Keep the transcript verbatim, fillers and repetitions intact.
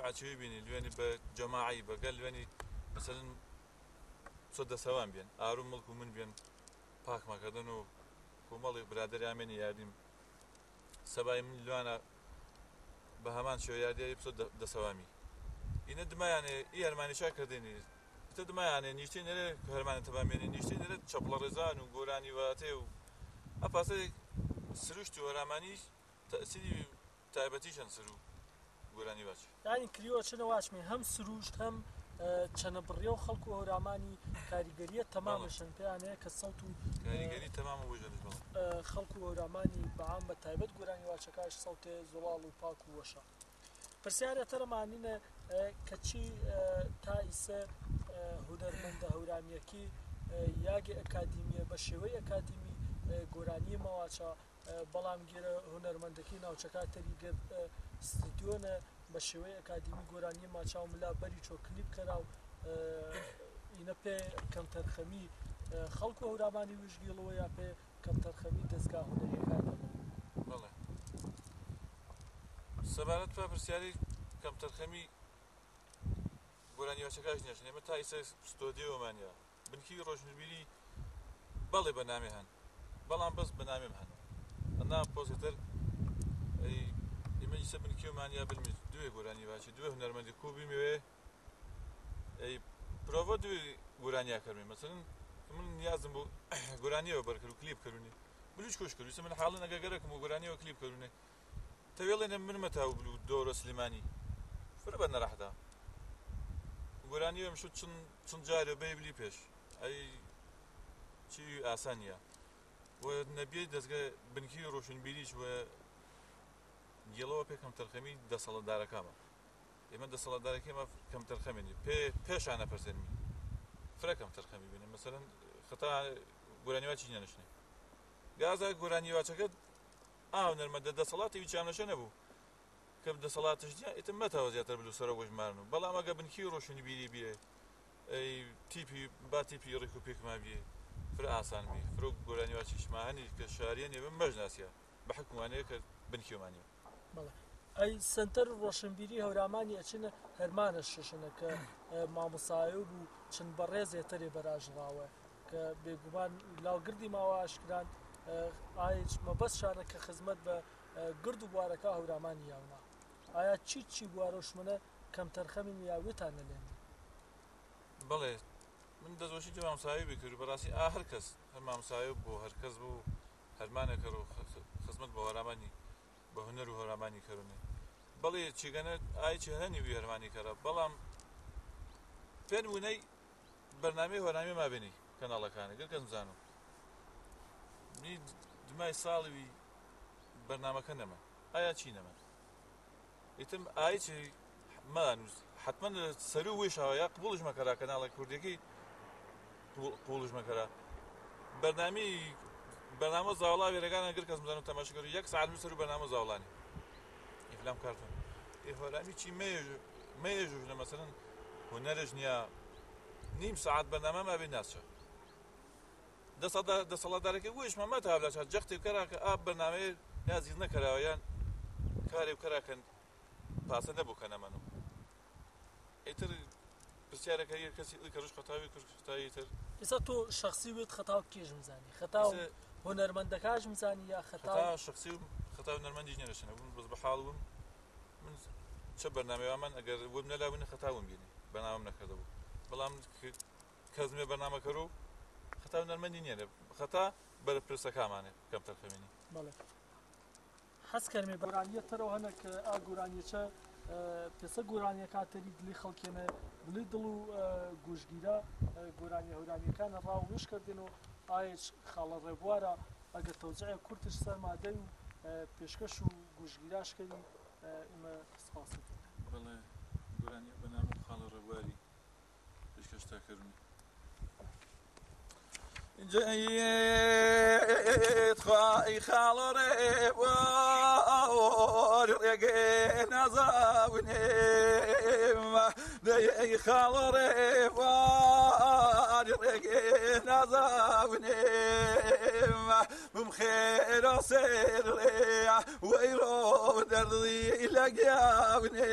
Achiwi bini, liwani bə jama'i, bə gə liwani, məsələn, so dəsəwən biyən, arun mılku mın biyən, pak makədən o, ko malı bıradəri aməni yardım. Səbəy mın liwana bə həmən şo yardı yarib so də-, dəsəwəmi. Inə dımə yəni, i hərmani şə kırdəni. Itə dımə yəni, niştə nərə hərmani təbəm yəni, niştə nərə çaplarıza, nu gorani vətə u. Əpəsə sırıştı hərmani, təsiri taybəti şən sırı gorani vəç. Yəni, kırıyo çınə vəç mi, həm sırışt, həm, e, çanə bırıyo xalku hərmani, karigəriyə təmamə şən, pə yəni, kə səutu, e, karigəri təmamə vəc yəni, bə. E, xalku hərmani, bə am bə taybət gorani vəçəkəş səutə zolalı paku vəşə. Pırsiyarə tırə maninə, e, kəçi, e, ta isə, e, hunərməndə hərmaniyə ki, e, yagi akademiyə, bə şəvəy akademi, e, gorani mə vəçə, e, bəlam girə hunərməndə ki, naoçəkə təri gir, e, studio nə, bə şəvəy akademi gorani mə vəçə, mılə bəri ço klip kərə, e, inə pə kəmtərxəmi, e, xalku hərmani vəşgilo ya pə Kəmtərxəmi dəzgah hunəri kə dəmə. Bəli. Səbələt bə pırsiyari kəmtərxəmi gorani vəçəkəş niyəşnə, mə ta isə studio mənya. Bınki roşnbiri bəli bənamə hən. Bəlam bəs bənamə hən. Əna posetər, ey, imə isə bınki mənya bilmi duə gorani vəçi, duə hunərməndi kubi mi ve, Ey, prova dü gorani kərmi. Məsələn, mın niyazım bu gorani bə bərkəru, klip kəruni. Buluş koş kəru. Isə mın halın əgə gərək bu gorani bə klip kəruni. Təviyələ nə mın mətəu bulu doro Slimani. Fırı bə nərəhdə. Gorani bə mışu çın, çın cari bə bili peş. Ay, çi asaniya. Və nəbiyə dəzgə bınki roşun biliş və yelo pə kəmtərxəmi dəsələ darəkəmə. Imə dəsələ darəkəmə kəmtərxəmi ni. Pə, pə şanə pərsənmi. Fırə kəmtərxəmi bini. Məsələn, xəta gorani vəçi niyənəşni. Qəzə gorani vəçəkə a hunərməndə dəsələ tı viçanəşə nəbu. Kəm dəsələ tışniyə, itə mətəu ziyətər bulu sərə vəş marnu. Bəlam əgə bınki roşun biri biri. Ey, tipi, bə tipi riku pik mə biri. Fırə asanmi. Fırə gorani vəçi şmə həni kə şariyəni bə məcnəsiyə. Bə həkmani kə bınki məni. Bəli. Ay, sənter roşunbiri hewramani əçinə hərmanə şişinə kə, e, mamusayo bu çın bərrez etəri bəraj rawə. Kə beguman law gırdi mawa aşkıran, e, ay, məbəs şanə kə xızmət bə, e, gırdu bərəkə hewramani yawna. Aya çiçi bərə şımənə kəmtərxəmin ya witanə ləni. Bəli. Mın dəzvəşi cə mamusayo bikəru bərasi a hərkəs. Hə mamusayo bu, hərkəs bu, hərmanə kəru, xı-, xı-, xızmət bu hewramani. Bə hunəru hewramani kəruni. Bəli, çigənə, ay, çigənə ni wi hərmani kərə. Bəlam, pen winəy bərnamə hewrami mə bini, kanaləkani, gərkəs mı zanu. Mi d-, dimay sali wi bərnamə kənəmə. Aya çinəmə. Itəm, ay, çi, mə zanu. Hətmən səru wi şə ya, qıbulış mə kərə kanaləkurdəki. Qıbul-, qıbulış mə kərə. Bərnami, bərnamə zawla verəganə gərkəs mı zanu təmaşə kəru. Yak saat mı səru bərnamə zawlani. İflam kartın. E, hewrami çi mə, mə, məsələn, hunərış niyə nim saat bərnamə mə bini nasça. Dəsədə-, dəsələ darəkə wiş mə mətəu bılə çə cəxti kərə kə a bərnamə ya zıznə kərə ya kari kərə kən pəsə nəbu kənəmənu. Etər pırsiyarə kə, kə, kə ruş xətawi, kə ruş xətawi etər. Isə to şəxsi wit xətaw kej mızani? Xətaw hunərməndəkəş mızani ya xətaw? Xətaw şəxsi, xətaw hunərməndi niyənəşənə. Bun bız bə hal bun. Mın çə bərnamə wa mən əgər wim nələ win xətaw wim bini. Bərnaməm nəkərdə bu. Bəlam kə-, kəzmə bərnamə kəru. Xətaw hunərməndi niyənə. Xəta bərə pırsəkəməni. Kəmtərxəmini. Bəli. Həz kərmə bə-, goraniyə tırə hənək, ə, a goraniyə çə, ə, pesə goraniyə kə təri dili xəlkiyənə, dili dıl u, ə, goşgirə, ə, goraniyə hewramiyə kənə ra wiş kərdinə, ayəç xalə rəbwarə, əgə təuziyə kurtış sərmə dəy u, ə, peşkəş u goşgirəş kəri, ə, imə spas. Bəli, goraniyə bə namu xalə rəbwari. Peşkəş tə kəruni. Ceyt xay xalore var rege nazavnim. Dey xalore var rege nazavnim. Bım xero serre weyro derdi legavnim.